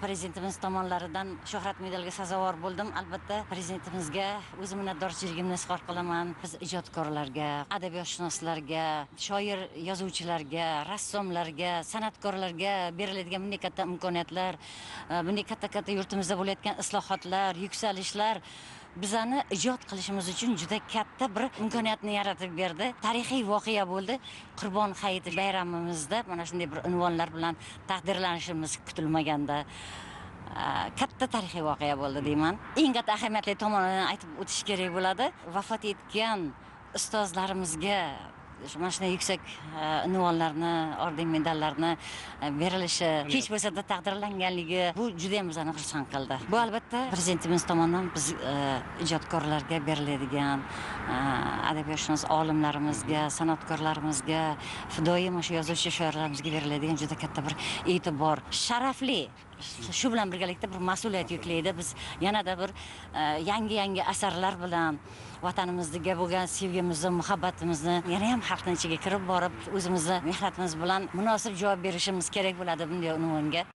Prezidentimiz tomonlaridan shuhrat medaliga sazovor bo'ldim. Albatta, prezidentimizga o'z minnatdorchiligimni izhor qilaman. Biz ijodkorlarga, adabiyotshunoslarga, shoir yozuvchilarga, rassomlarga, san'atkorlarga beriladigan bunday katta imkoniyatlar, bunday katta-katta yurtimizda bo'layotgan islohotlar, yuksalishlar bizani ijod qilishimiz uchun juda katta bir imkoniyatni yaratib berdi. Tarixiy voqea bo'ldi. Qurbon hayiti bayramimizda mana shunday bir unvonlar bilan taqdirlanishimiz kutilmaganda katta tarixiy voqea bo'ldi deyman. Eng katta ahamiyatli tomonini aytib o'tish kerak bo'ladi. Vafot etgan ustozlarimizga mana shunday yuksak unvonlarni, orden medallarni berilishi, kech bo'lsa-da taqdirlanganligi bu juda ham bizani xursand qildi. Bu albatta prezidentimiz tomonidan biz ijodkorlarga beriladigan, adabiyotshunos olimlarimizga, san'atkorlarimizga, fidoyi mana shu yozuvchi shoirlarimizga beriladigan juda katta bir e'tibor, sharafli. Shu bilan birgalikda bir mas'uliyat yuklaydi. Biz yanada bir yangi-yangi asarlar bilan vatanimizga bo'lgan sevgimizni, muhabbatimizni yana ham xalqning ichiga kirib borib, o'zimizni mehnatimiz bilan munosib javob berishimiz kerak bo'ladi bunday unvonga.